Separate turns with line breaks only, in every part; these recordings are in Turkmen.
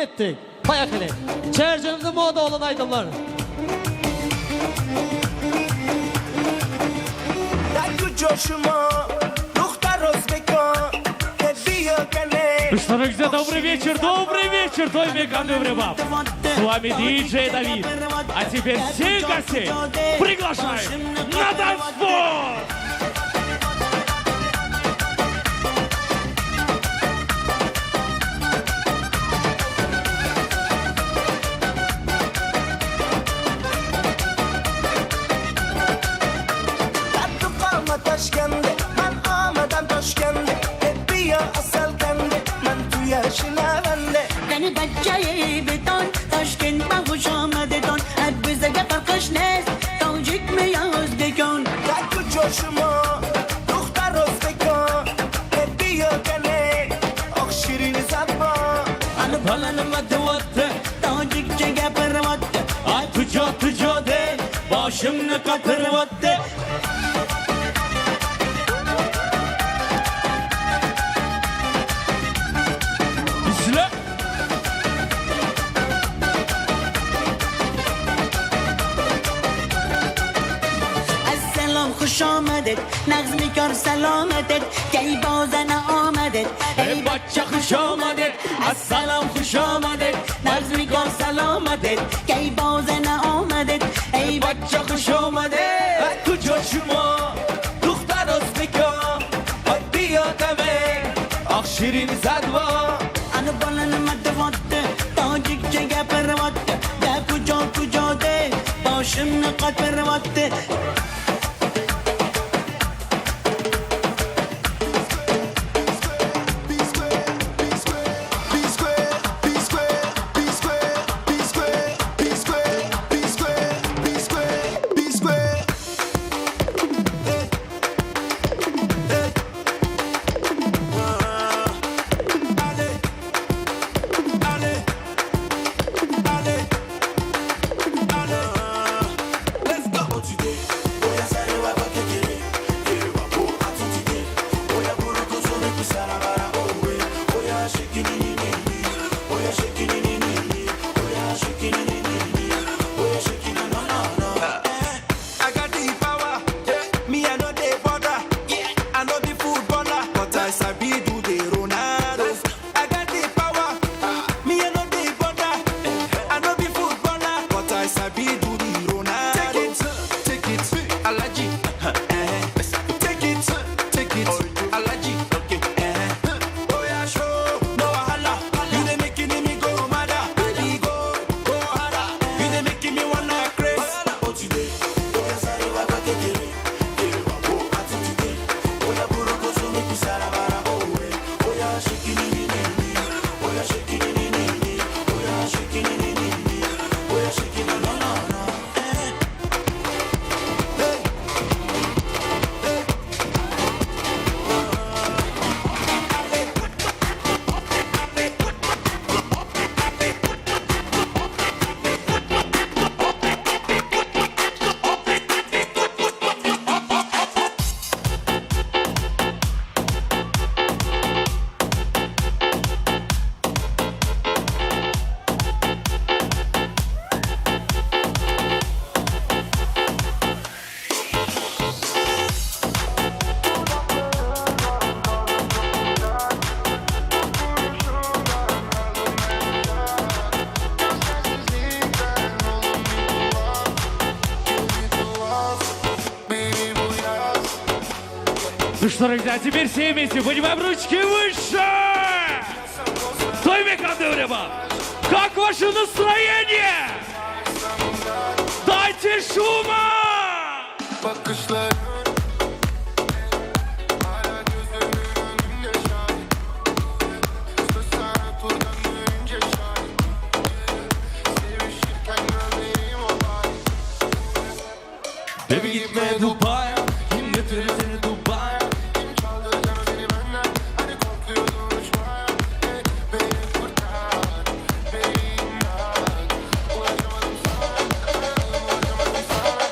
Ýetdik. Poýehali. Çärjewimizde moda bolan aýdymlar.
Ну что, друзья, добрый вечер, добрый вечер, Той Меган Дövrebap. С вами диджей Давид. А теперь всех гостей приглашаем на танцпол! Başymny gatyrwatdy. Işle!
Esselam hoş omedet Nagz mikar selametet Gey bazene amedet
Ey bachcha xush omadet Assalom xush omadet Nagz mikor salomatet
Gey bazene amedet
Ey bachcha xush omadet Kujo shuma Duxtar o'zbeka Oddiy odame Oq shirin zadvo
Ana bolani madvattı Tojikcha gapiryapti Da kujo kujo de Boshimni qotiryapti
I got the power. Yeah. Me, I know the border. Yeah. I know the footballer, but I sabi do the Ronaldo. I got the power. Me, I know the border. I know the footballer, but I sabi do the Ronaldo. Take it, take it, Alaji. Eh, Take it, take it, Alaji. Okay. Eh. Oh yeah, show no wahala. You dey making me go mad. Baby, go, go harder. You dey making me wanna craze.
Ну что, друзья, теперь все вместе поднимаем ручки выше! Той Меган Дövrebap! Как ваше настроение? Дайте шума!
Bakışların Hala gözümün önünde şahit Söz sana turdan önce şahit Sevişirken göbeğim o ay
Baby gitme Dubai'ye Kim götürür seni Dubai'ye?
Kim çaldı canı seni benden Hani korkuyordun uçmaya Hey, Beni kurtar Beni imdat Ulaşamadım sana Ulaşamadım sana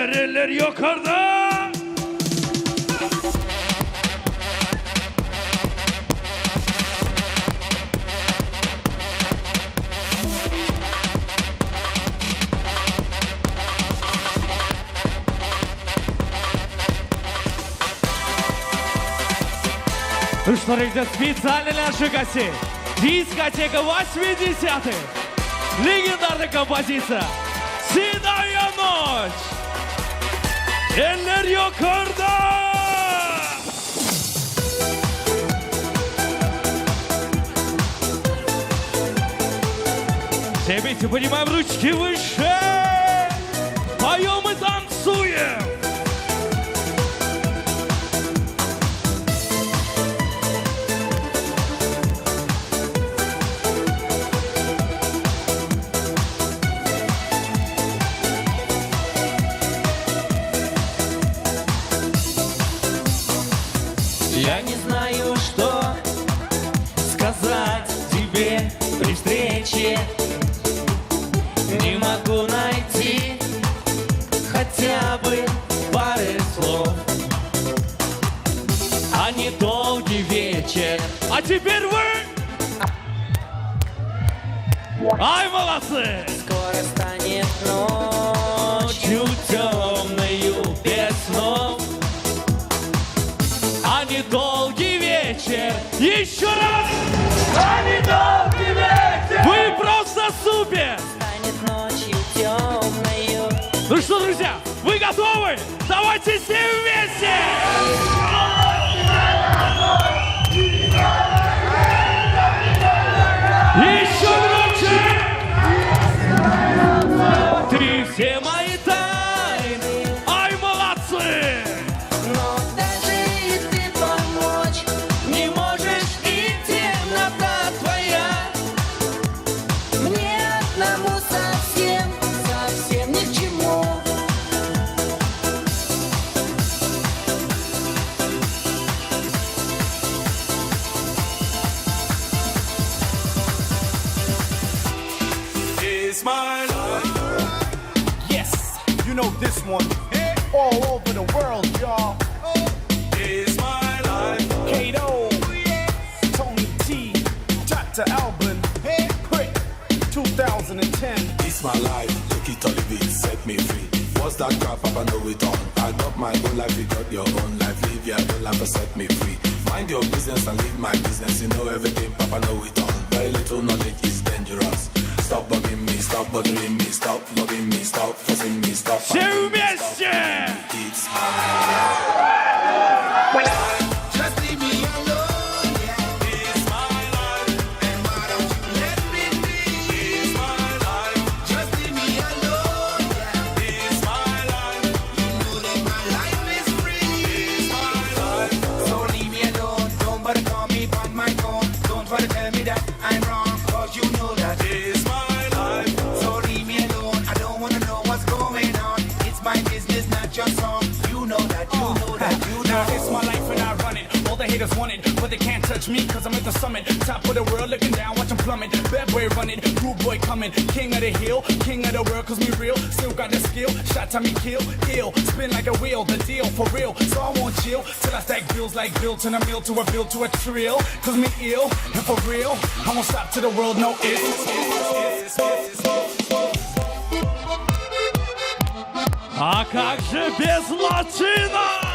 Teper eller ýokarda! Ну что, ребят, специально для наших гостей. Дискотека 80-х. Легендарная композиция «Седая ночь». Eller ýokarda! Все вместе поднимаем ручки выше. Поем и танцуем.
Я не знаю, что сказать тебе при встрече. Не могу найти хотя бы пары слов. А не долгий вечер.
А теперь вы! Ай, молодцы!
Скоро станет ночь.
Ночью темною без снов.
А не долгий вечер. Еще раз! А не долгий вечер! Вы просто супер!
Станет ночью темною.
Ну что, друзья, вы готовы? Давайте все вместе! Еще громче! Ты все мои тайны! Ай, молодцы!
Но даже и ты помочь
Не можешь и темнота твоя.
Мне одному совсем, совсем ни к чему.
It's my life.
Yes, you know this one. All over the world, y'all.
It's my life.
Kato, Tony T, Dr. Alban, Prick, 2010.
It's my life, take it or leave it, set me free. What's that crap, Papa know it all. I got my own life, you got your own life. Live your own life and set me free. Mind your business and leave my business. You know everything, Papa know it all. Very little knowledge is dangerous. Stop bugging me, stop bothering me, stop loving me, stop fussing me, stop.
Все
fighting me, stop
вместе!
It's my
Just leave me alone. Yeah. It's my life. And why don't you let me be? It's my life. Just leave me alone. Yeah. It's my life. You know that my life is free. It's my life.
So leave me alone. Don't bother call me on my phone. Don't try to tell me that I'm wrong, cause you know that.
It's my life.
So leave me alone. I don't wanna know what's going on. It's my business, not your song. You know that, you know that, you know.
Now it's my life and I run it. All the haters want it, but they can't touch me cause I'm at the summit. Top of the world looking down, watch 'em plummet. Bad boy running, rude boy coming. King of the hill, king of the world cause me real. Still got the skill, shot time me kill. Ill, spin like a wheel, the deal for real. So I won't chill till I stack bills like bill to a mill to a bill to a trill. Cause me ill, and for real, I won't stop to the world, no it's, it's, it's, it's.
А как же без латина?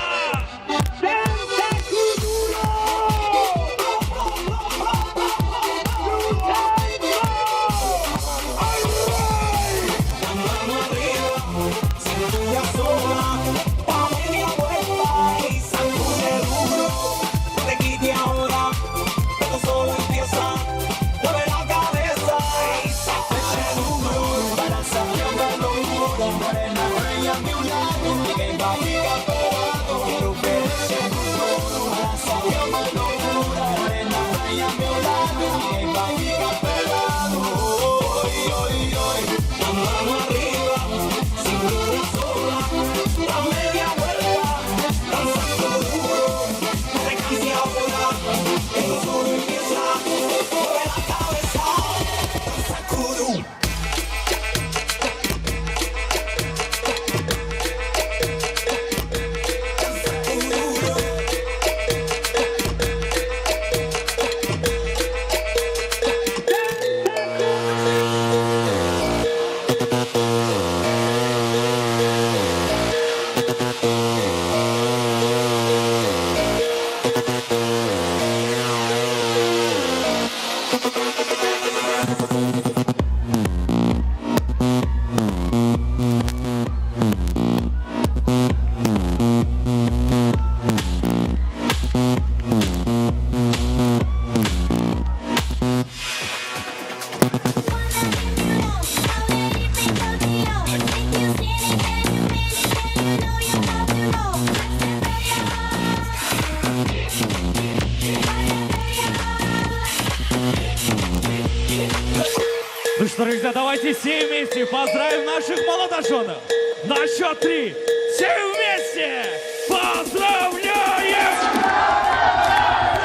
друзья, давайте все вместе поздравим наших молодоженов. На счет три. Все вместе поздравляем!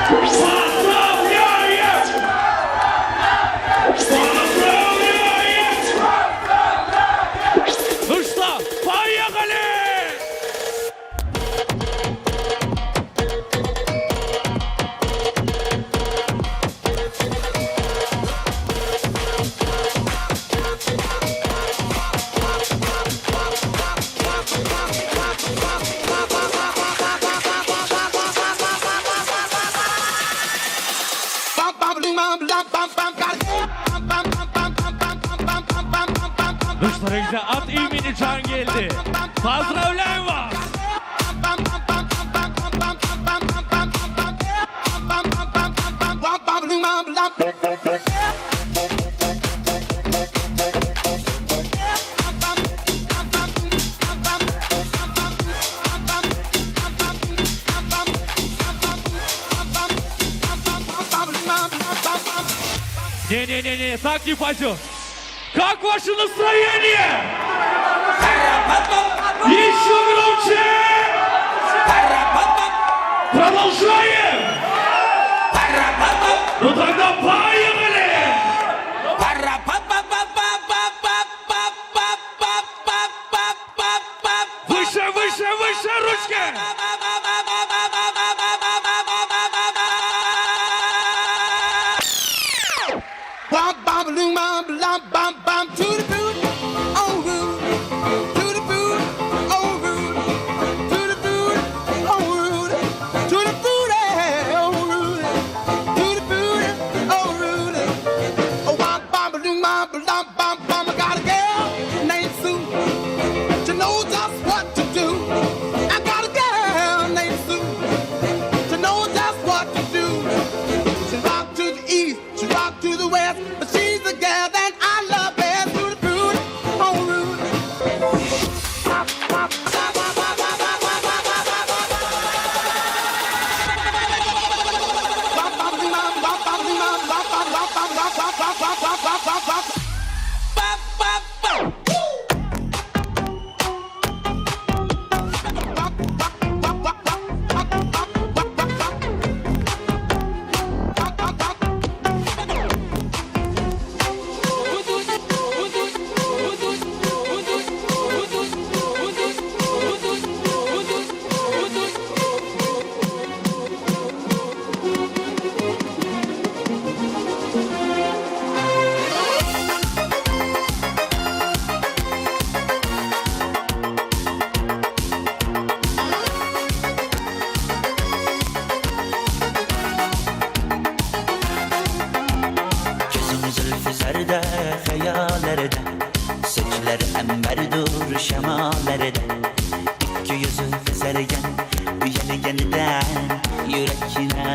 Поздравляем! Поздравляем! Ну что, поехали! Ну что, друзья, от имени Джангельды поздравляем вас! Не-не-не-не, так не пойдет. Как ваше настроение? Еще громче! Продолжаем! Ну тогда поехали! Выше, выше, выше ручки!
Bum bum loom bum lum bum bum to the boot, oh root, to the boot, oh root, to the boot, oh root, to the boot, oh root, to the boot, oh root. Oh bum bum loom bum lum bum bum. I got a girl named Sue. She knows just what to do. I got a girl named Sue. She knows just what to do. She rock to the east, she rock to the west, but she's the girl that I love best. To the boot, oh root.
Gözüm zülfü zerde, xəyallərdə Sökülər əmbərdur şəmalərdə İki yüzü qızargan, uyalgandan Yürekinə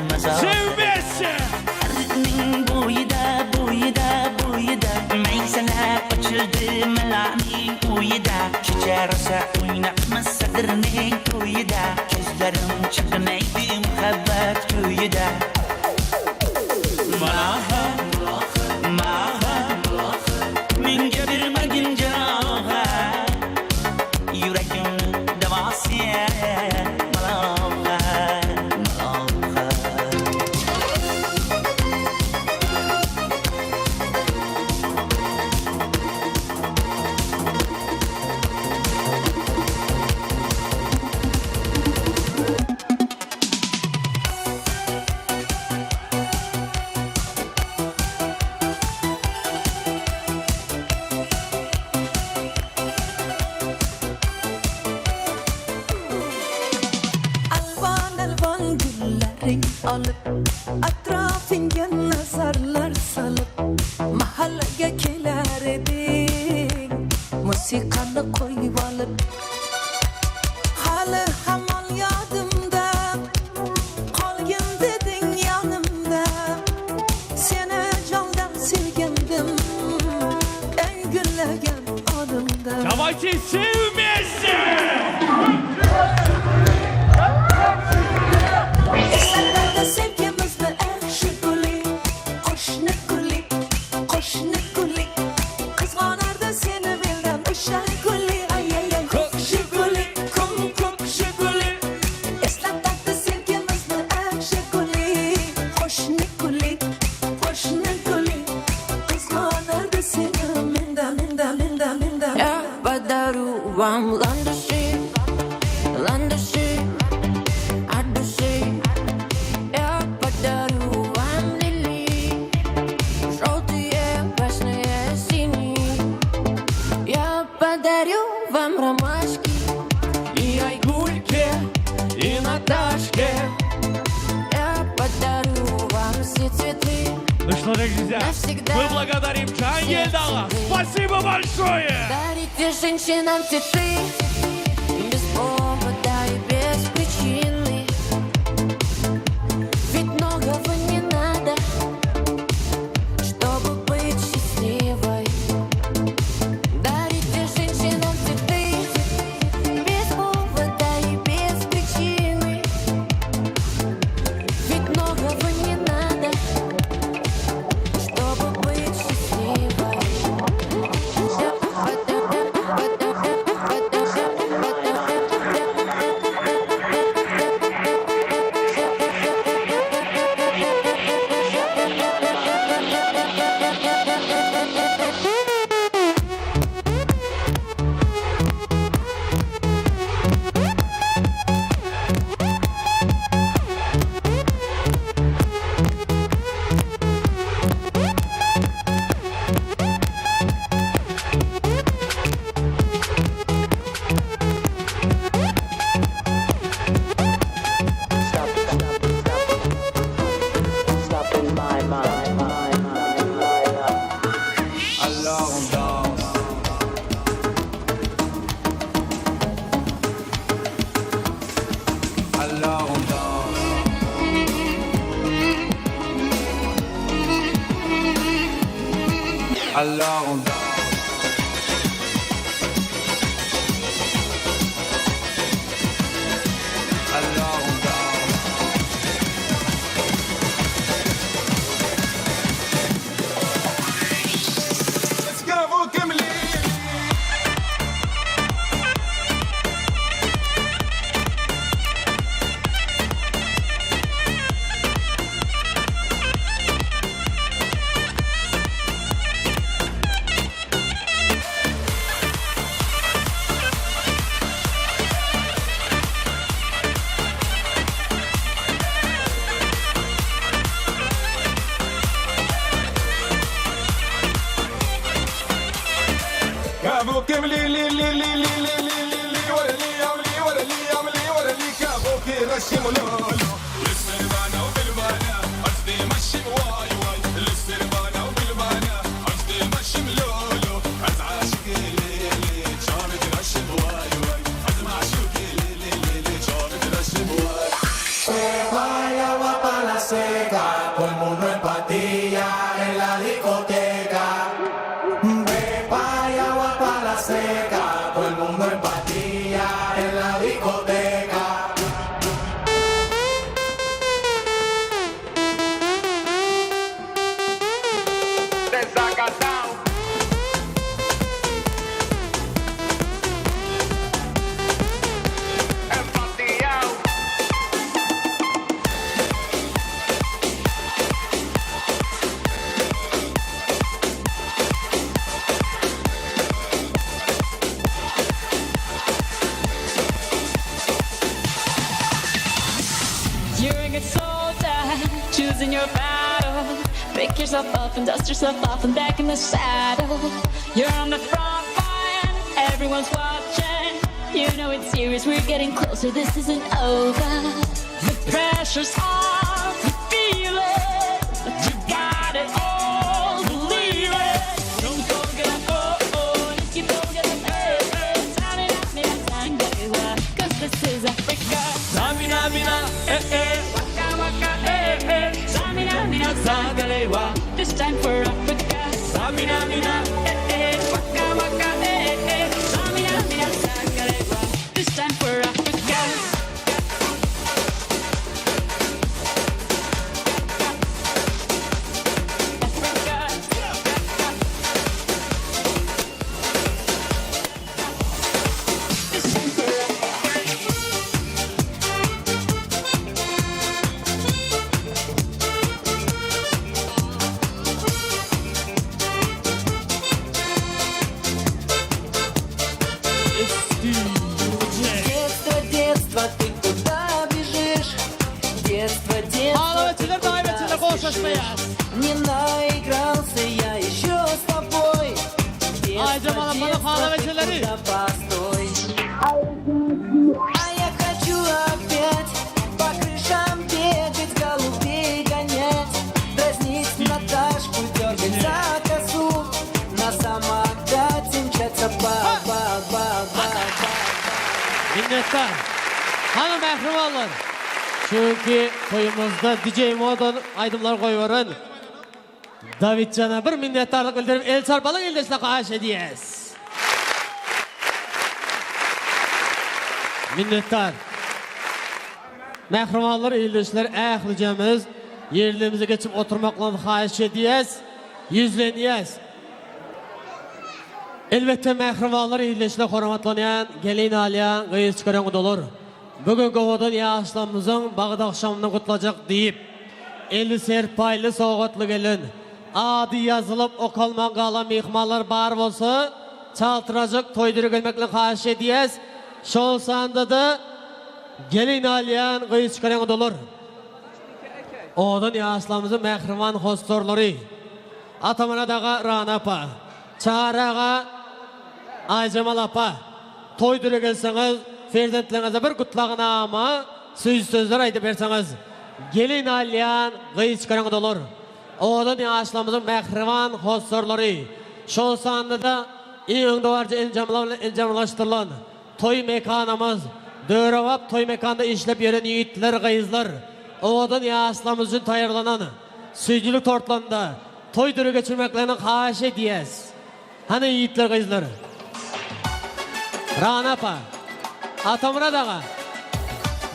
məzar
Все вместе!
Ariqning bo'yida, bo'yida, bo'yida Maysalar ochildi malaning uyida Kecha rosa o'ynabmiz sadirning to'yida Ko'zlarim chaqnaydi muhabbat ko'yida Malaha, maha, menga bermagin jarohat Yuragimni davosi malohat, malohat
Alvan-alvan gullaring olib, atrofingga nazarlar solib, mahallaga kelar eding, musiqani qo'yib olib. Hali hamon yodimda, qolgin deding yonimda. Seni jondan sevgandim, eng gullagan onimda.
Давайте все вместе!
Eslatadi sevgimizni eh, Shiguli, qo'shni kuli, qo'shni kuli. Menda, menda, menda.
Я подарю вам ландыши, ландыши от души. Я подарю вам лилии, желтые, красные, синие. Я подарю вам ромашки
И Айгульке, и Наташке.
Я подарю вам все цветы.
Ну что, дорогие друзья,
Навсегда.
мы благодарим Джангельдала. Спасибо большое!
Дарите женщинам цветы без повода и без причины. Ведь многого не надо, чтобы быть счастливой. Дарите женщинам цветы без повода и без причины. Ведь многого не надо, чтобы быть счастливой.
Alors on danse. Alors on danse. Alors on danse. Alors on danse. Escravo que me Cavo que li li li li li li li li li wala li amli wala li amli wala li cavo que rashim lolo للسربانة وبالبانة قصدي مشي واي واي للسربانة وبالبانة قصدي مشي ملولو عز عاشق لي لي شارك رشم واي واي عز معشوق لي لي لي لي شارك رشم واي
You're a good soldier, choosing your battle. Pick yourself up and dust yourself off and back in the saddle. You're on the front line, everyone's watching. You know it's serious, we're getting closer, this isn't over. The pressure's on, you feel it, but you got it all, believe it. Don't forget, oh, oh, and if you forget, eh, eh. Samina, mina, sangarewa, 'cause this is Africa.
Samina, mina, eh, eh.
Waka, waka, eh, eh. Samina, mina,
Zagalewa.
This time for Africa.
Samina, mina,
eh, eh. Waka, waka, eh, eh. Samina, mina, sangalewa. This time for Africa.
hoşlaşmaýas.
Не наигрался я еще с тобой.
Aýjemal apanyň halaweçeleri.
Постой. А я хочу опять по крышам бегать, голубей гонять, дразнить Наташку, дергать за косу, на самокате мчаться па па па па па.
Minnetdar. Hany mähribanlar. Çünki toýumyzda DJ Modan aýdymlar goýberen Dawitjana bir minnetdarlyk bildirip el çarpalyň ildeşler haýyş edýäs. Minnetdar. Mähribanlar ildeşler ählijemiz ýerlerimize geçip oturmaklygyňyzy haýyş edýäs, ýüzlenýäs. Elbetde mähribanlar ildeşler hormatlanýan gelin alýan gyz çykaran gudalar. Bu gün owadan ýaşlarymyzyň bagt agşamyny gutlajak diýip, eli serpaýly sowgatly gelen, ady ýazylyp okalman galan myhmanlar bar bolsa, çaltyrajyk toýdura gelmeklerini haýyş edýäs. Şol sanda-da gelin alýan gyz çykaran gudalar. Owadan ýaşlarymyzyň mähriban hossarlary Atamyrat aga, Rana apa, Çary aga, Aýjemal apa, toý düre gelseňiz, perzentleriňize bir gutlagnama, süýji sözler aýdyp berseňiz, gelin alýan, gyz çykaryňyz olar. Owadan ýaşlarymyzyň mähriban hossarlary, şol sanda-da iň öňdebaryjy enjamlar bilen enjamlaşdyrylan toý mekanymyz, döwrebap toý mekanda işläp ýören ýigitler, gyzlar, owadan ýaşlarymyz üçin taýýarlanan süýjülik tortlarynda toý düre geçirmeklerini haýyş edýäs. Hany ýigitler gyzlar. Rana apa. Atamyrat aga.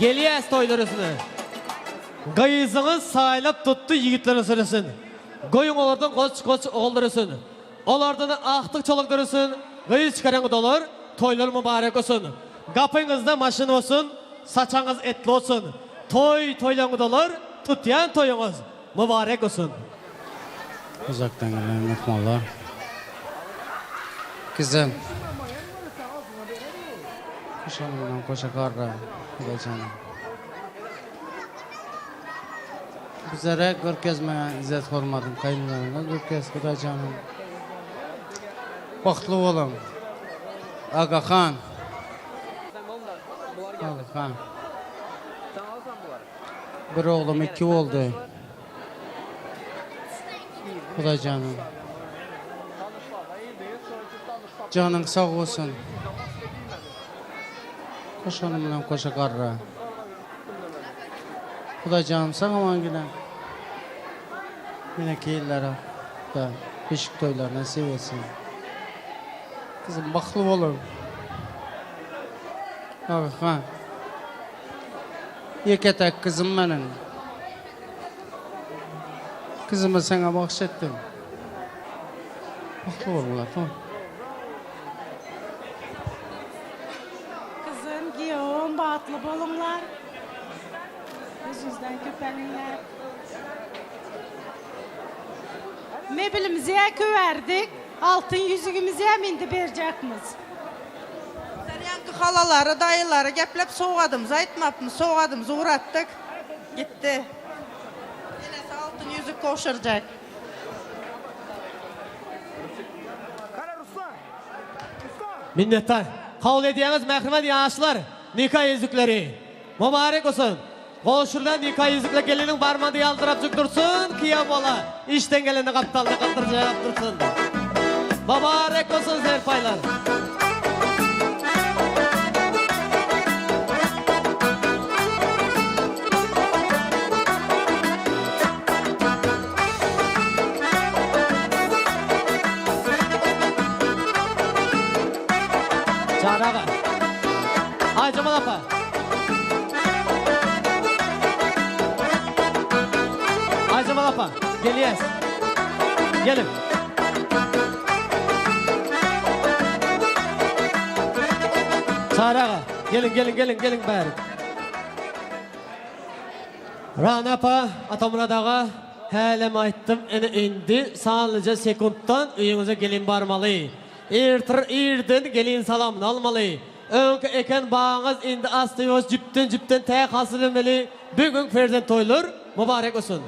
Gelýäs toý düresine. Gyzyňyz saýlap tutdy ýigitleriň sürüsin. Goýuň olardan goç goç ogul döresin. Olardan agtyk çoluk döresin. Gyz çykaran gudalar toýlar mübarek bolsun. Gapyňyzda maşyn bolsun, saçagyňyz etli bolsun. Toý toýlan gudalar tutýan toýuňyz mübarek bolsun.
Uzakdan gelen myhmanlar. Gyzym. Hoşalygyndan goşa garra, Hudaýjanym. Bizlere görkezme izzet hormatyň gaýynlaryňa görkez Hudaýjanym. Bagtly boluň. Agahan. Agahan. Bir oglum iki boldy. Hudaýjanym. Janyň sag bolsun. Goşanym bilen goşa garra. Hudaýjanym sag aman gelen. Meneki ýyllara da beşik toýlar nesip etsin. Gyzym bagtly boluň. Agahan. Ýeke-täk gyzym meniň. Gyzymy saňa bagyş etdim. Bagtly bolgular, tamam.
Gyzym, giýewim bagtly boluňlar. Ýüzüňizden köpeliňler. Mebelimizi-ä köwerdik, altyn ýüzügimizi-äm indi berjekmiz.
Ýaňky halalary, daýylary gepläp sowgadymyzy aýtmapmy, sowgadymyzy ugratdyk. Gitdi. Enesi altyn ýüzük gowşurjak.
Minnetdar. Kabul edýäňiz mähriban ýaşlar, nika ýüzükleri. Mubarek bolsun. Gowşurylan nika ýüzükler geliniň barmagynda ýaldyrapjyk dursun, kyýa bola işden gelende gapdalynda galdyrjap dursun. Mubarek bolsun serpaýlar. Çary aga. Aýjemal apa. Aýjemal apa, gelýäs. Geliň. Çary aga, geliň, geliň, geliň, geliň bärik. Rana apa, Atamyrat aga, hälem aýtdym, ine indi sanlyja sekuntdan öýüňize gelin barmaly. Ertir irden gelin salamyny almaly. Öňki eken bagyňyz indi asta ýuwaş jüpden-jüpden tä hasyl bermeli. Bu gün perzent toýlar mübarek bolsun.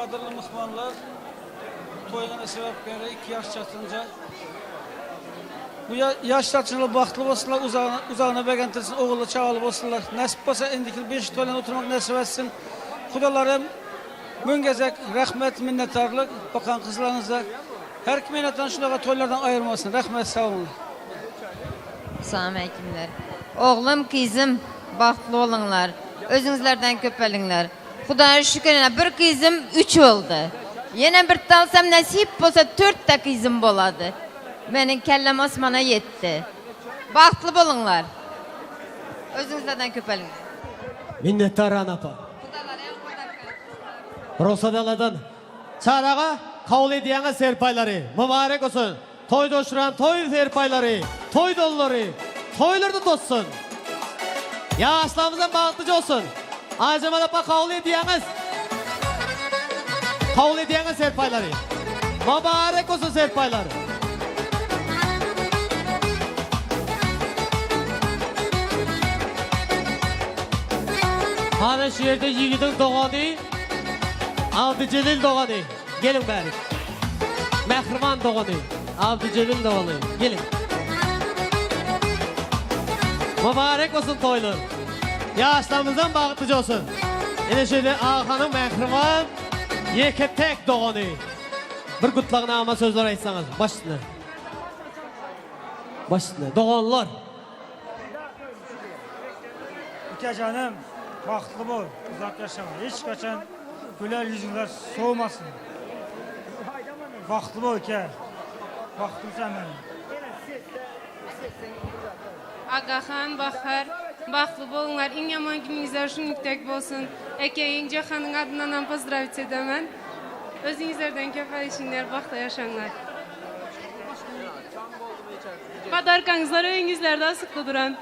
Gadyrly myhmanlar, toýuň sebäpkäri iki ýaş çatynja. Bu ýaş çatynjalar bagtly bolsunlar, uzagyna begentirsin, ogully çagaly bolsunlar. Nesip bolsa indiki ýyl beşik toýlarynda oturmak nesip etsin. Hudalarym müň gezek rahmet, minnetdarlyk bakan gyzlaryňyza. Her kim eneden şunaga toýlardan aýyrmasyn. Rahmet sag boluň.
Salamaleýkimler. Oglum, kyzym, bagtly boluňlar. Özüňizlerden köpeliňler. Hudaýa şükür ene bir kyzym üç boldy. Ýene bir alsam nesip bolsa törtde kyzym bolady. Meniň kellem asmana ýetdi. Bagtly boluňlar. Özüňizlerden köpeliňler.
Minnetdar Rana apa. Rugsat aladan. Çary aga kabul edýäňiz serpaýlary. Mübarek olsun. Toý joşduran toý serpaýlary, toý dollary, toýlarda tozsun. Ýaşlarymyzam bagtlyja bolsun. Aýjemal apa kabul edýäňiz. Kabul edýäňiz serpaýlary. Mübarek bolsun serpaýlar. Hany şu ýerde ýigidiň dogany Abdyjelil dogany geliň bärik. Mähriban dogany Abdyjelil dogany geliň. Mübarek bolsun toýlar. Ýaşlarymyzam bagtlyja bolsun. Ine şeýle Agahanyň mähriban ýeke täk dogany. Bir gutlagnama sözler aýtsaňyz baş üstüne. Baş üstüne doganlar.
Ukajanym bagtly bol uzak ýaşa hiç haçan güler ýüzüňden sowmasyn bagtly bol uka bagtlym sen meniň.
Agahan, Bahar, bagtly boluňlar, iň ýaman günüňizler şuňňukdek bolsun. Ekeýiň, Jahanyň adyndanam pozdrawit edemen. Özüňizlerden köp alişiňler, bagtly ýaşaňlar. Podarkaňyzlar öýüňizlerde asykly duran.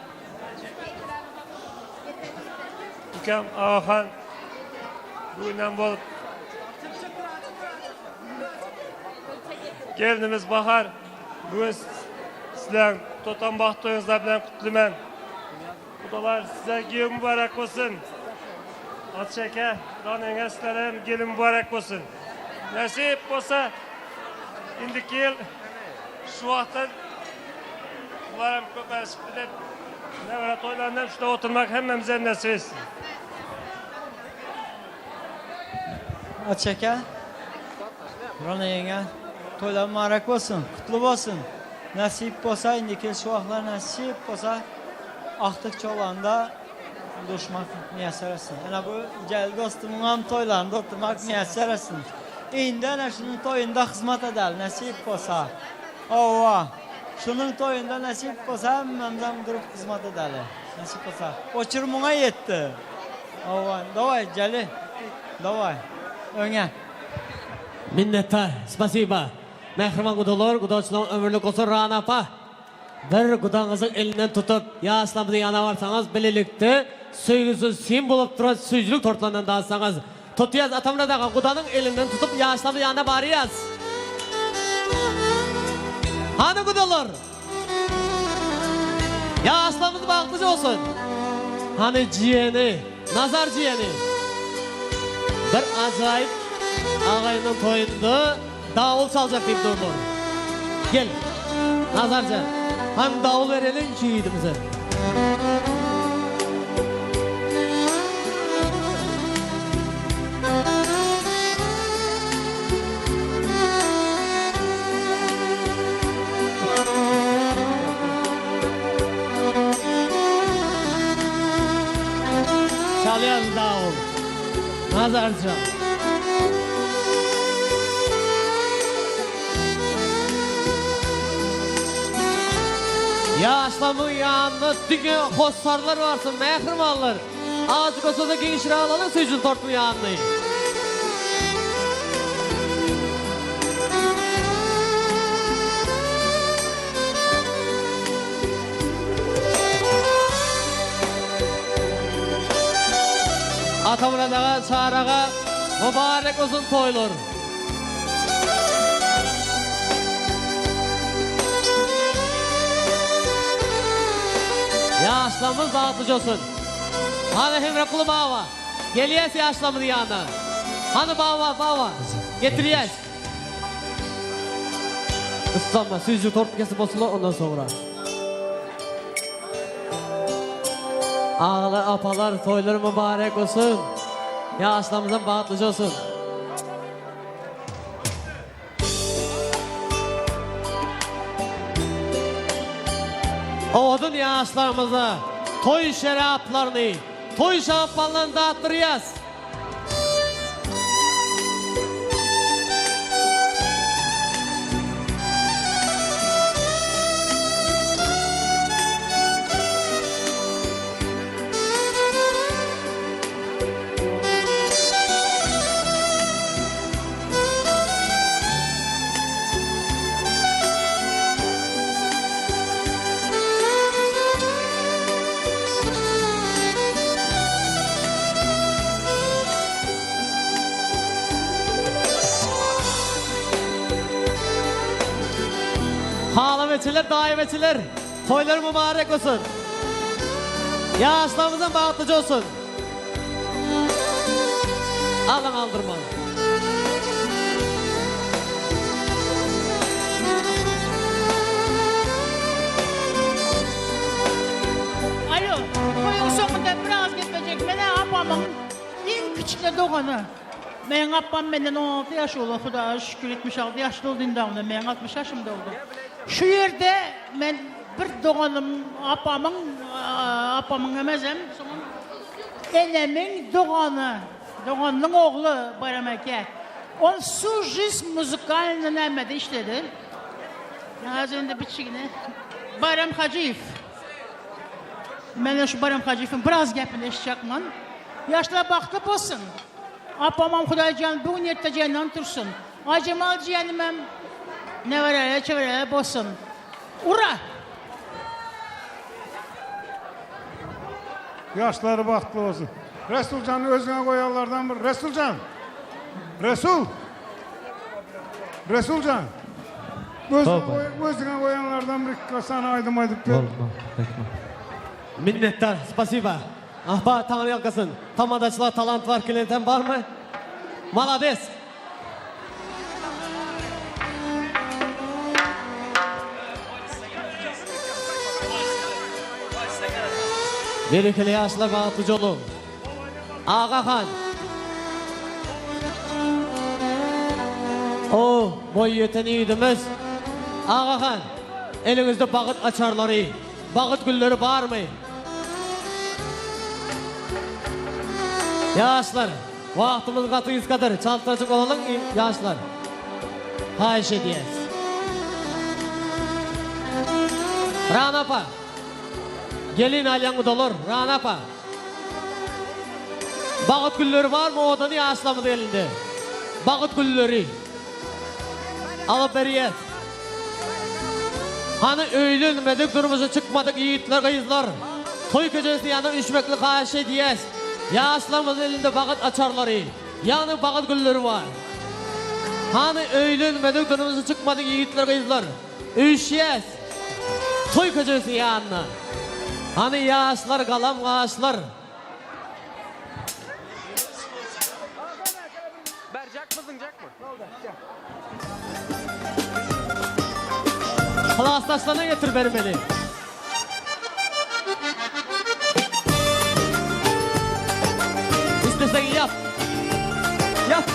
Ukam Agahan bugünden bolup Gelnimiz Bahar bugün sizleň totam bagt toýuňyzlar bilen gutlyman. Gudalar size giýew mübarek bolsun. Atşeke, Rana sizlere hem gelin mübarek bolsun. Nesip bolsa indiki ýyl şu wagtda bular hem köpelişip gidip newere toýlarynda hem şurada oturmak hemmemize nesip etsin.
Atşeke, Rana ýeňňe toýlar mübarek bolsun, kutly bolsun. Nesip bolsa indiki ýyl şu wagtlar nesip bolsa agtyk çolanda duşmak miýesser etsin. Ene bu Jelil dostumyňam toýlarynda oturmak miýesser etsin. Indi ene şunuň toýunda hyzmat edeli nesip bolsa. Hawa, şunuň toýunda nesip bolsa hemmemizem durup hyzmat edeli. Nesip bolsa. Oçur muňa ýetdi. Hawa, daway Jelil. Daway. Öňe.
Minnetdar. Spasiba. Mähriban gudalar, gudaçylygyň ömürlik bolsun Rana apa. Bir gudaňyzyň elinden tutup, ýaşlarymyzyň ýanyna barsaňyz, bilelikde söýgüsiz sim bolup duran süýjülik tortlaryndan datsaňyz. Tutýas Atamyrat aga, gudanyň elinden tutup ýaşlarymyzyň ýanyna barýas. Hany gudalar? Ýaşlarymyz bagtlyja bolsun. Hany jiýeni, Nazar jiýeni. Bir ajaýyp agaýynyň toýunda Dawul çaljak diýip durlar. Gel, Nazarjan, hany dawul bereliň şu ýigidimize. Çalýar dawul. Nazarjan. Ýaşlarymyzyň ýanynda diňe hossarlar barsyn, mähribanlar. Azajyk bolsa-da giňişräk alalyň süýjüli tortuň ýanyny. Atamyrat aga, Çary aga, mübarek bolsun toýlar. Hany baba, baba. Getirýäs. Yslanma, süýji tort kesip bolsunlar ondan soňra. Agalar, apalar, toýlar mübarek bolsun. Ýaşlarymyzam bagtlyja bolsun. Owadan ýaşlarymyza toý şeraplaryny, toý şampanlaryny datdyrýas. Halaweçiler, daýyweçiler, toýlar mübarek bolsun. Ýaşlarymyzam bagtlyja bolsun. Alyň aldyrman.
Alo, toýuň soňunda biraz geplejek. Men-ä apamyň iň kiçijek dogany. Meň apam menden 16 ýaş uly, Hudaýa şükür 76 ýaşda boldy indi onda, meň 60 ýaşymda boldy. Şu ýerde men bir doganym, apamyň, apamyň emesem, soňam enemiň dogany, doganynyň ogly Baýram eke. Ol wsu жизнь muzykalnyý nämede işledi. Häzir indi biçigini Baýram Hajyýew. Men şu Baýram Hajyýewiň biraz gepini eşitjekman. Ýaşlar bagtly bolsun. Apamam Hudaýjan bu gün erte jenden tursun. Aýjemal jiýenimem nebereli çebereli bolsun. Ura!
Ýaşlary bagtly bolsun. Resuljany özüňe goýanlardan bir Resuljan! Resul! Resuljan! Özüňe goýanlardan bir iki sany aýdym aýdyp ber.
Minnetdar, spasiba. Ahba Taňry ýalkasyn. Tamadaçylar talant bar klientam barmy? Malades. Berekeli ýaşlar bagtly joluň. Agahan. O boý ýeten ýigidimiz. Agahan. Eliňizde bagyt açarlary, bagyt gülleri barmy? Ýaşlar. Wagtymyz gaty gysgadyr, çaltrajyk bolalyň ýaşlar. Haýyş edýäs. Rana apa. Gelin alýan gudalar, Rana apa. Bagyt gülleri barmy owadan ýaşlarymyzyň elinde? Bagyt gülleri. Alyp berýäs. Hany öýlenmedik, durmuşa çykmadyk ýigitler, gyzlar. Toý gejesi ýanyna üýşmeklik haýyş edýäs. Ýaşlarymyzyň elinde bagyt açarlary, ýagny bagyt gülleri bar. Hany öýlenmedik, durmuşa çykmadyk ýigitler, gyzlar. Üýşýäs. Toý gejesi ýanyna. Hany ýaşlar, galam gaşlar. Klasdaşlaryna getir bermeli. Isteseň ýap. Ýap.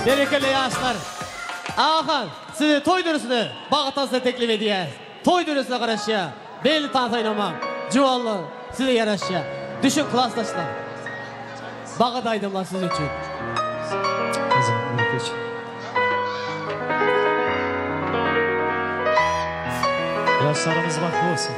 Berekella ýaşlar. Agahan, sizi toý dürüsine, bagt tansyna teklip edýäs. Toý dürüsine garaşýar. Belli tans oýnamak, juwanlar, size ýaraşýar. Düşüň klasdaşlar. Bagat aýdymlar siz üçin.
Ýaşlarymyz bagtly bolsun.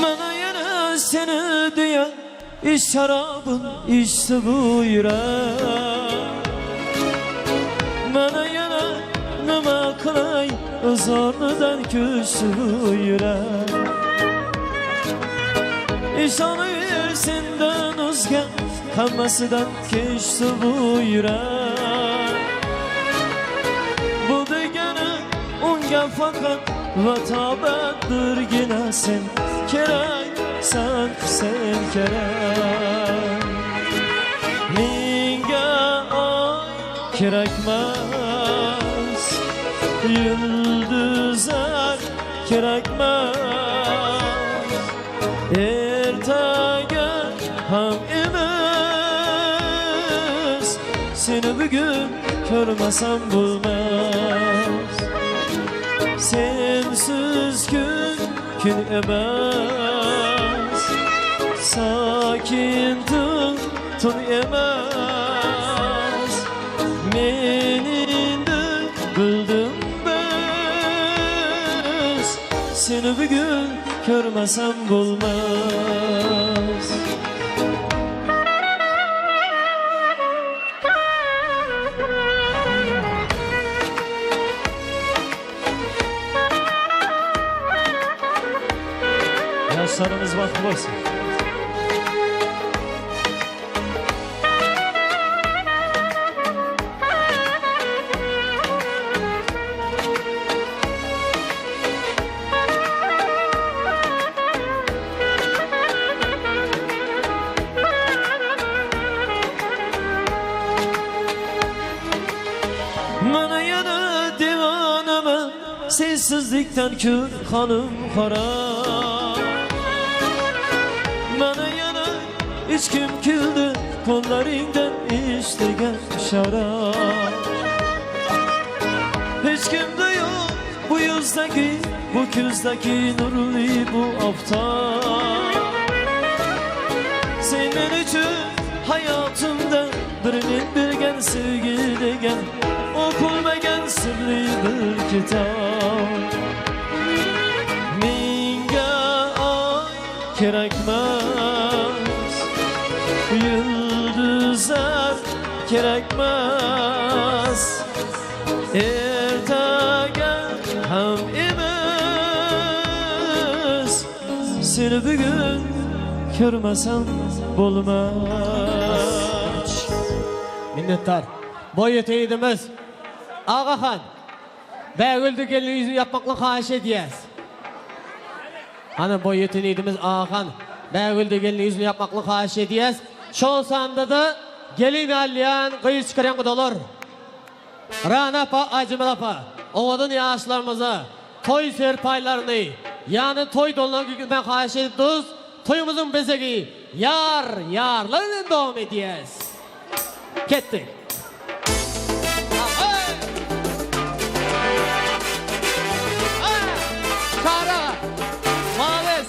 Maňa ýene seni diýen iş şarabyn içdi bu ýürek.
O'z o'rnidan ko'chdi bu yurak. Ishonib sendan o'zga Hammasidan kechdi bu yurak. Bu degani unga faqat Vatobatdirgina sen kerak Sen sen kerak. Menga oy kerakmas Yulduzlar kerakmas Ertaga ham emas. Seni bugun ko'rmasam bo'lmas. Sensiz kun kun emas. Sakin tun tun emas. Men endi bildim biz Seni bugun ko'rmasam bo'lmas. Yaşlarımız bahtlı olsun. Mana yana devonaman Sensizlikdan kör xonim xarob Mana yana ichkim keldi Qo'llaringdan ich degan sharob Hech kimda yo'q bu yuzdagi Bu ko'zdagi nurli bu oftob Sen men uchun hayotimda bir men bergan sevgi degan O'qilmagan sirli bir kitob Menga oy kerakmas Yulduzlar kerakmas Ertaga ham emas. Seni bugun ko'rmasam bo'lmas.
Minnetdar. Boý ýeteýdimiz. Agahan. Bägüldi gelin ýüzüni ýapmaklyk haýyş edýäs. Hany boý ýeteýdimiz Agahan. Bägüldi gelin ýüzüni ýapmaklyk haýyş edýäs. Şol sanda da gelin alýan gyz çykarýan gudalar. Rana apa, Aýjemal apa, owadan ýaşlarymyza toý serpaýlaryny, ýagny toý dolunan giydirmegi haýyş edip durus. Toýumyzyň bezegi ýar ýarlar bilen dowam edýäs. Ketdik. Çary aga, malades.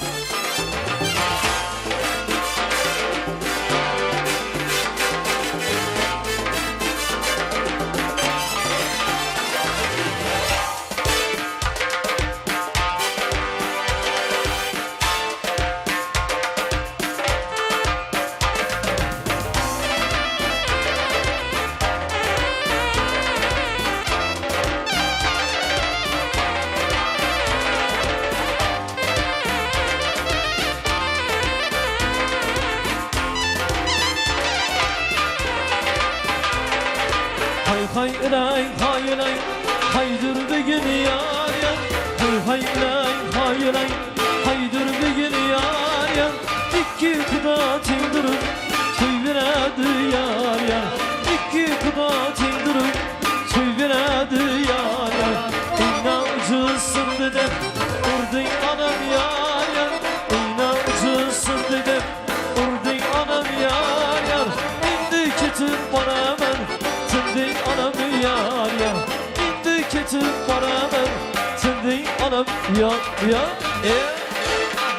Hay hay ilay hay ilay Haydır bugün yar yar Hay hay ilay hay ilay Haydır bugün yar yar İki kuda teng durup Toy beredi yar yar İki kuda teng durup Toy beredi yar yar İğne ucu sındı dep Urdun anam yar yar İğne ucu sındı dep Urdun anam yar yar Indi ketip baraman Tinding anam yar yar Indi ketip baraman Tinding anam yar yar E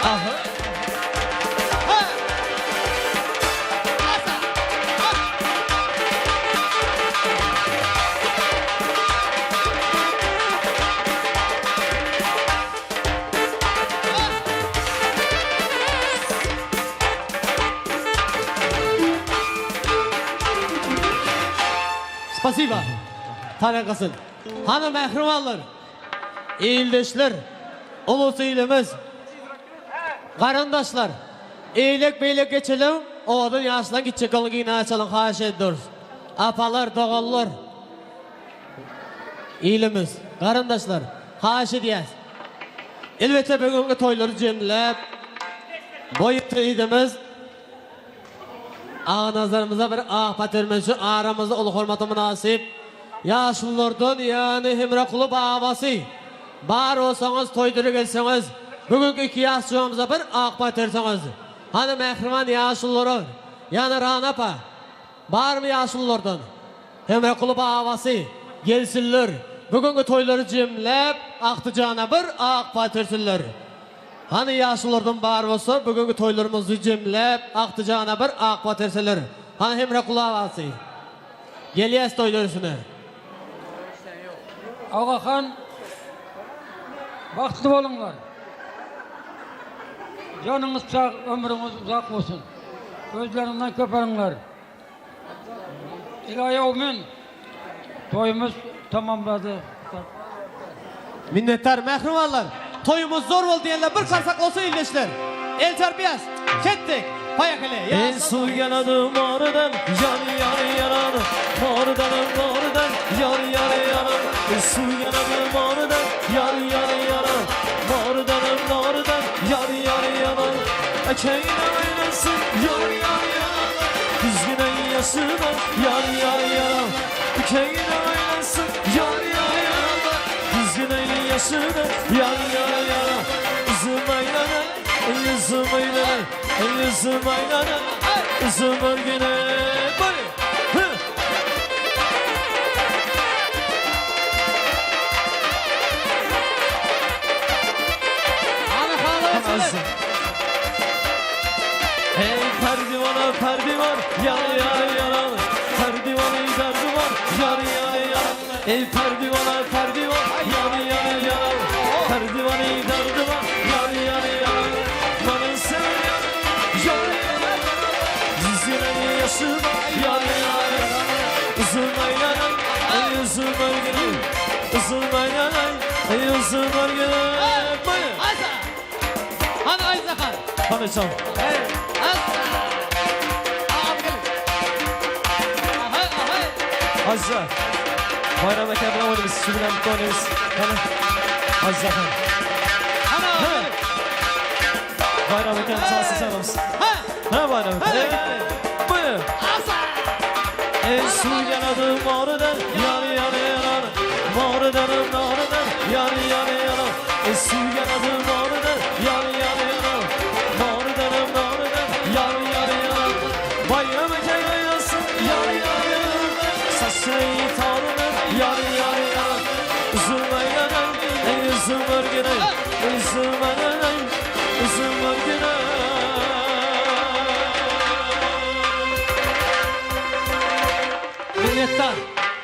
aha
Spasiba. Tarakasın. Hanım mehrumallar. Ildeşler, ulus ilimiz, garyndaşlar, eýlek-beýlek geçeliň, owadan ýaşlaň gitjek ýoluny giňden açalyň haýyş ediyoruz. Apalar, doganlar, ilimiz, garyndaşlar, haýyş edýäs. Elbetde bugünki toýlary jemläp, boý ýetirýdimiz. Aganazarymyza bir ak patermençi aramyzda uly hormata mynasyp ýaşululardan ýany Hemrakuly babasy bar bolsaňyz toýdura gelseňiz bu günki iki ýaş juwamyza bir ak paterseňiz hany mähriban ýaşululara ýany Rana apa barmy ýaşululardan Hemrakuly babasy gelsinler bu günki toýlary jemläp Akdyjana bir ak patersinler. Hany ýaşulardan bar bolsa bugünki toýlarymyzy jemläp Agtyjana bir ak bat berseler. Hany Hemra Gulabasy. Gelýäs toýlar üstüne.
Agahan bagtly boluňlar. Janyňyz sag, ömrüňiz uzak bolsun. Özleriňden köp alyňlar. Ilaýy Owmen toýumyz tamamlady.
Minnetdar mähribanlar. Toýumyz zor boldy diýenler bir karsak bolsa ildeşler. El çarpýas. Ketdik. Poýehali.
Ey su ýanady morudan ýar ýar ýanan Morudan morudan ýar ýar ýanan Ey su ýanady morudan ýar ýar ýanan Morudan morudan ýar ýar ýanan Ekeýine oýnasyn ýar ýar ýanan Güzgüne ýaşyna ýar ýar ýanan Ekeýine oýnasyn ýar ýar ýanan Güzgüne ýaşyna ýar ýar ýanan Üzüm aýlanar, ýüzüm aýlanar, ýüzüm aýlanar, üzüm örgüne. Bari! Hı! Hey perdivana perdivan yar yar yaran Perdivanı derdivan yar yar yaran Ey perdivana perdivan yar yar yaran Perdivanı derdivan yar yar yaran Bana sen yar yar yar Yüzüne yaşıma yar yar yaran Uzun aylanan ey uzun örgünü Uzun aylanan ey uzun örgünü Buyur.
Hany Aýzahan.
Hany çal. Azza. Bayram aka bilan o'ynaymiz, shu bilan bitta o'ynaymiz. Qani. Azzaxon.
Hana.
Bayram akam chalsa chalamiz.
Ha.
Ha Bayram aka. Buyur. Ey suv yanadi moridan yar yar yanar Moridan noridan yar yar yanar Ey suv yanadi moridan yar yar yanar Moridan noridan yar yar yanar Bayram aka oynasın yar yar yanar Saçını torunu yar yar yanar Uzun aylanan ey uzun örgüne Uzun aylanan uzun örgüne
Minnetdar.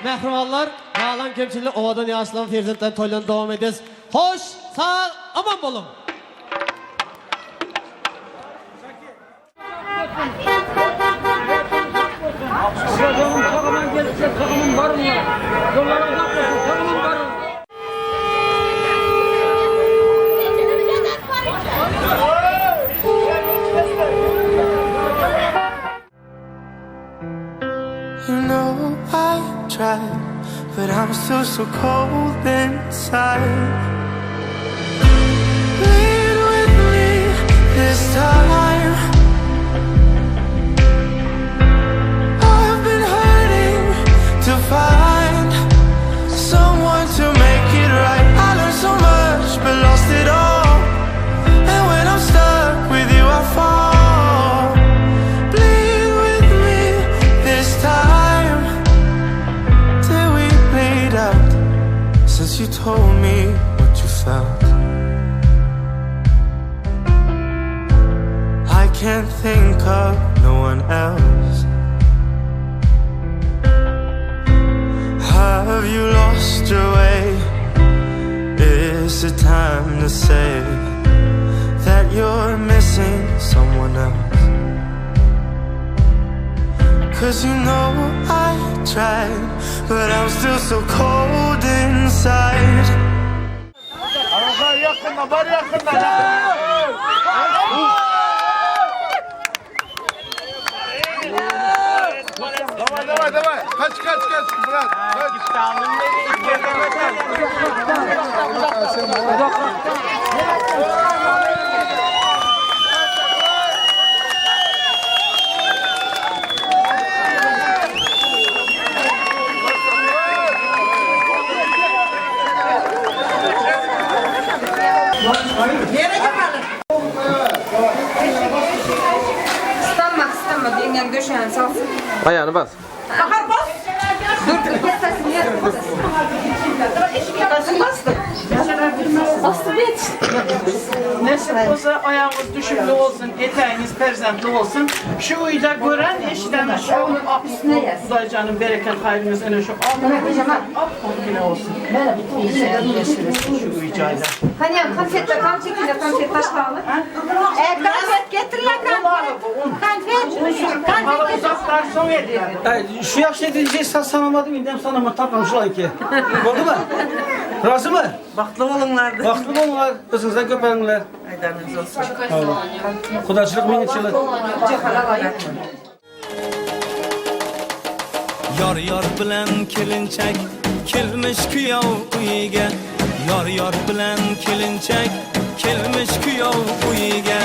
Mähribanlar, galan kemçilik owadan ýaşlaryň perzentlerini toýlaryny dowam edýäs. Hoş, sag, aman boluň!
Sag aman gelipsiler, sag aman baryňlar. Ýollary uzak bolsun, sag aman baryň.
You know I tried, but I'm still so cold inside. Bleed with me this time. I've been hurting to find someone to make it right. I learned so much, but lost it all. And when I'm stuck with you, I fall. Bleed with me this time till we bleed out. Since you told me what you felt, I can't think of no one else. Have you lost your way? Is it time to say that you're missing someone else? Cause you know I tried, but I'm still so cold inside.
ýakyndan, bar ýakyndan. Daway daway daway. Kaç kaç kaç Murat. Kaç.
Stanma, stanma. Düňňäň döşäni salsyn.
Aýagyny bas.
Bahar bas. Dur, dur, ýer
Nesip bolsa ayağınız düşümlü olsun, eteğiniz perzentli olsun. Şu uyda gören eşiden şu Xudaycanın bereket hayrınız ene şu yine olsun. Şu uycayda.
Hani konfetler, kan çekildi, konfet taşlalı.
E, konfet getir la konfet. Konfet. Konfet getir.
Şu yaşta edince sen sanamadım, indem sanama tapmamış ola ki. Oldu mu? Razı mı?
Baxtlı olunlar.
Baxtlı olunlar, özünüzden köpeğinler.
Aydanınız olsun.
Kudaçılık minitçilik.
Yor yor bilan kelinchak kelmish kuyov uyiga Yor yor bilan kelinchak kelmish kuyov uyiga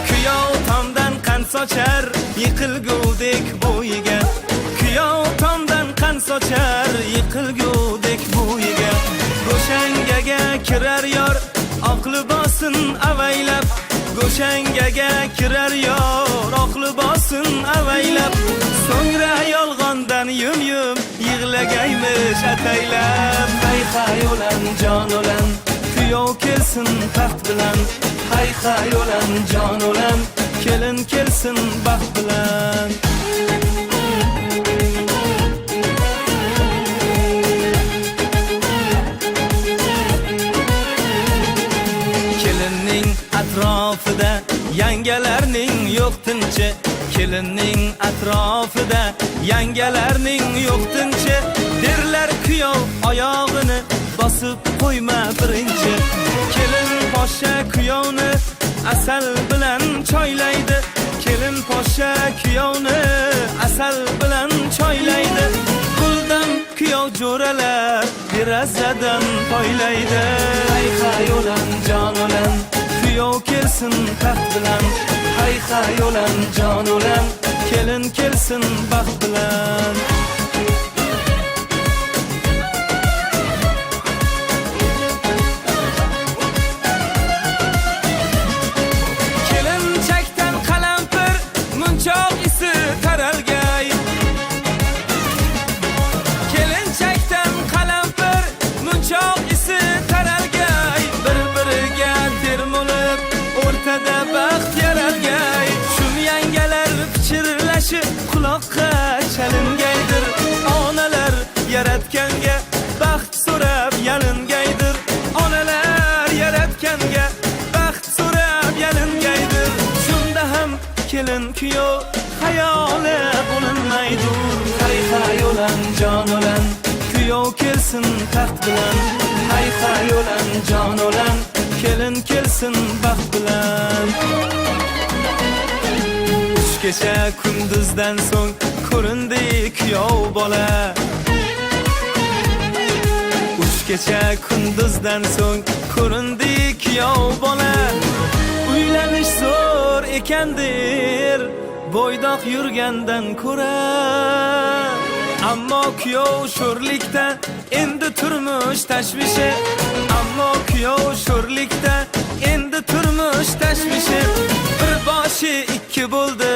Kuyov tomdan qand sochar yiqilgudek bo'yiga Kuyov tomdan qand sochar yiqilgudek bo'yiga Go'shangaga kirar yor oq libosin avaylab Go'shangaga kirar yor oq libosin avaylab So'ngra yolg'ondan yum yum yig'lagaymish ataylab Hay hay o'lan jon o'lan kuyov kelsin taxt bilan Hay hay o'lan jon o'lan kelin kelsin baxt bilan Kelinning atrofida yangalarning yo'q tinchi Kelinning atrofida yangalarning yo'q tinchi Derlar kuyov oyog'ini bosib qo'yma birinchi Kelin poshsha kuyovni asal bilan choylaydi Kelin poshsha kuyovni asal bilan choylaydi Guldan kuyov jo'ralar derazadan poylaydi Hay hay o'lan jon o'lan kuyov kelsin taxt bilan Hay hay o'lan jon o'lan kelin kelsin baxt bilan Kelinchakdan qalampir munchoq isi taralgay Kelinchakdan qalampir munchoq isi taralgay Bir-biriga termulib o'rtada baxt yaralgay Shum yangalar pichirlashi quloqqa chalingaydir Onalar yaratganga baxt so'rab yalingaydir Onalar yaratganga baxt so'rab yalingaydir Shunda ham kelin kuyov xayoli bo'linmaydir Hay hay o'lan jon o'lan kuyov kelsin taxt bilan Hay hay o'lan jon o'lan kelin kelsin baxt bilan Uch kecha kunduzdan so'ng ko'rindi kuyov bola Uch kecha kunduzdan so'ng ko'rindi kuyov bola Uylanish zo'r ekandir bo'ydoq yurgandan ko'ra Ammo kuyov sho'rlikda endi turmush tashvishi Ammo kuyov sho'rlikda endi turmush tashvishi Bir boshi ikki bo'ldi,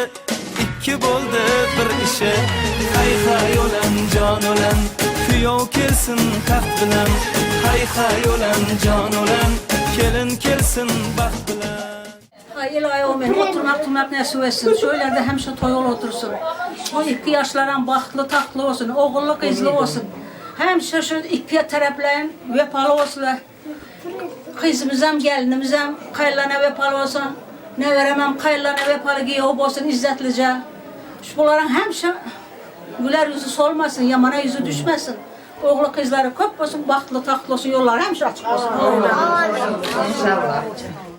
ikki bo'ldi bir ishi Hay hay o'lan jon o'lan kuyov kelsin taxt bilan Hay hay o'lan jon o'lan kelin kelsin baxt bilan
Ay ilahi amin. Oturmak turmak nasip etsin. Şöyle de hemşe toyol otursun. O iki yaşlaran bahtlı tahtlı olsun. Oğullu kızlı olsun. Hemşe şu iki tarafların vefalı olsunlar. Kızımızam gelinimizem kaylarına vefalı olsun. Ne veremem kaylarına vefalı giyiyor olsun izzetlice. Şu bunların hemşe güler yüzü solmasın, yamana yüzü düşmesin. Ogly gyzlary köp bolsun, bagtly tagtly bolsun, ýollary hemişe açyk bolsun.
Inşallah.